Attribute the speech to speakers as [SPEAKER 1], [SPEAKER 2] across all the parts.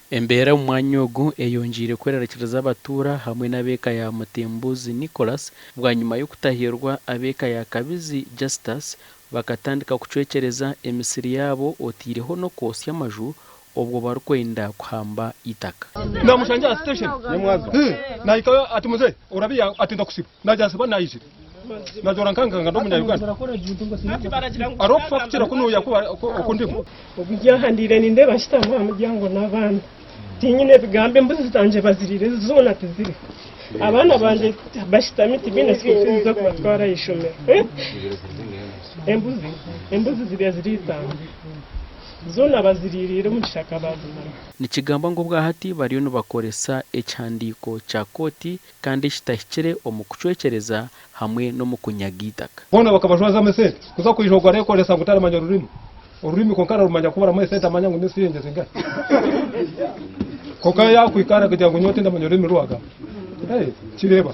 [SPEAKER 1] Embeera omu mwanya ogu eyongyeire kwerarikiriza abatuura hamwe n'ab'eka ya Mutimbuzi Nicholas bwanyima y'okutahirwa ab'eka ya Kabizi Justus bakatandika kucwekyereza emisiri yaabo oteireho n'okwotsya amaju obwo barikwenda kuhamba eitaka.
[SPEAKER 2] Namushangire aha station nahikayo ati muzei orabiya ati ndakusiba nagya nsiba nayijire najwara nkankanga ndi omunya Uganda hariho okufa kukira kunuya oku ndimu.
[SPEAKER 3] Obu ndyahandiire nindeeba nshutami aha muryango n'abaana tinyine bigambo embuzi zangye baziriire zoona tiziriho abaana bangye bashutami tibaine school fees z'okubatwara aha ishomero embuzi embuzi ziriya ziri itaano zoona baziriiriire omu kishaka baazimara.
[SPEAKER 1] Nikigambwa ngu obwahati bariyo nibakoresa ekihandiiko kya kooti kandi ekitahikire omu kucwekyereza hamwe n'omu kunyaga eitaka.
[SPEAKER 2] Boona bakabajwazamu esente kuza kwija ogwo arekoresa ngu taramanya rurimi orurimi kwonka ararumanya ku baramuha esente amanya ngu n'esiringye zingahi kwonka yakwikara akagira ngu nyowe tindamanya orurimi ruwagamba hey, kireeba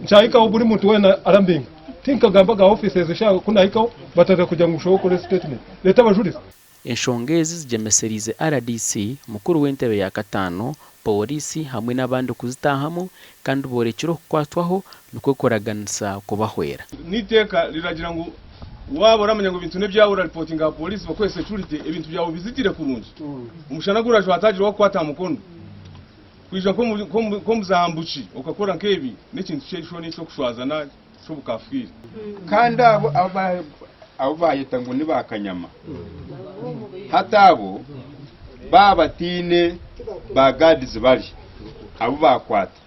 [SPEAKER 2] nkyahikaho buri muntu weena arambinga tinkagambaga aha offices sha ku nahikaho batandika kugira ngu nshobe okore statement reeta abajurizi.
[SPEAKER 1] Enshonga ezi zigyemesereize rdc, mukuru w'entebe ya kataano, Pooriisi hamwe n'abandi kuzitaahamu kandi boorekire okukwatwaho nikwo kuraganisa kubahwera.
[SPEAKER 4] N'eiteeka riragira ngu waaba oramanya ngu ebintu n'ebyawe oraripotinga aha pooriisi bakuhe security ebintu byawe obizitire kurungi. Omushana gurajwa hatagira owakukwata aha mukono. Kwija nk'omuzambuki okakora nk'ebi n'ekintu ky'eishoni eky'okushwazana ky'obukafiiri.
[SPEAKER 5] Kandi abo abu baayeta ngu ni baakanyama, hati abo baaba bataine ba guards bari abu baakwata,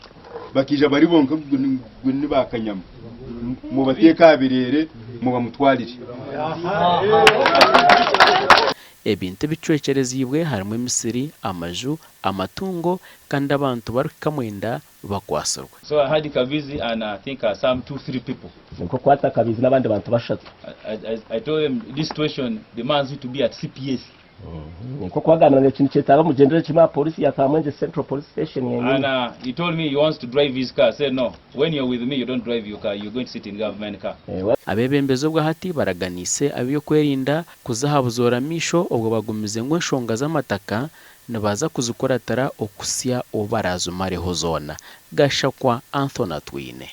[SPEAKER 5] bakaija bari bonka ngu ni baakanyama, mubateeke aha bireere mubamutwarire.
[SPEAKER 1] Ebintu ebicwekyereziibwe harimu emisiri, amaju, amatungo kandi abantu barikuhika mwenda bakwatsirwe.
[SPEAKER 6] So I had Kabizi and I think some two, three people.
[SPEAKER 7] Nikwo kukwata Kabizi n'abandi bantu bashatu.
[SPEAKER 6] I, I, I told them this situation demands you to be at CPS.
[SPEAKER 7] Nikwo kubagambira ngu eki nikyetaaga mugyendere kimwe aha pooriisi ya Kamwengye Central Police Station
[SPEAKER 6] yenyini. And he told me he wants to drive his car. I said no, when you're with me you don't drive your car, you're going to sit in government car.
[SPEAKER 1] Abeebembezi obwahati baraganiise ab'eby'okwerinda kuza aha buzoora maisho obwo bagumize ngu enshonga z'amataka Nibaza kuzikuratira okuhitsya obu baraazimareho zoona. Gashakwa Anthony Atwine.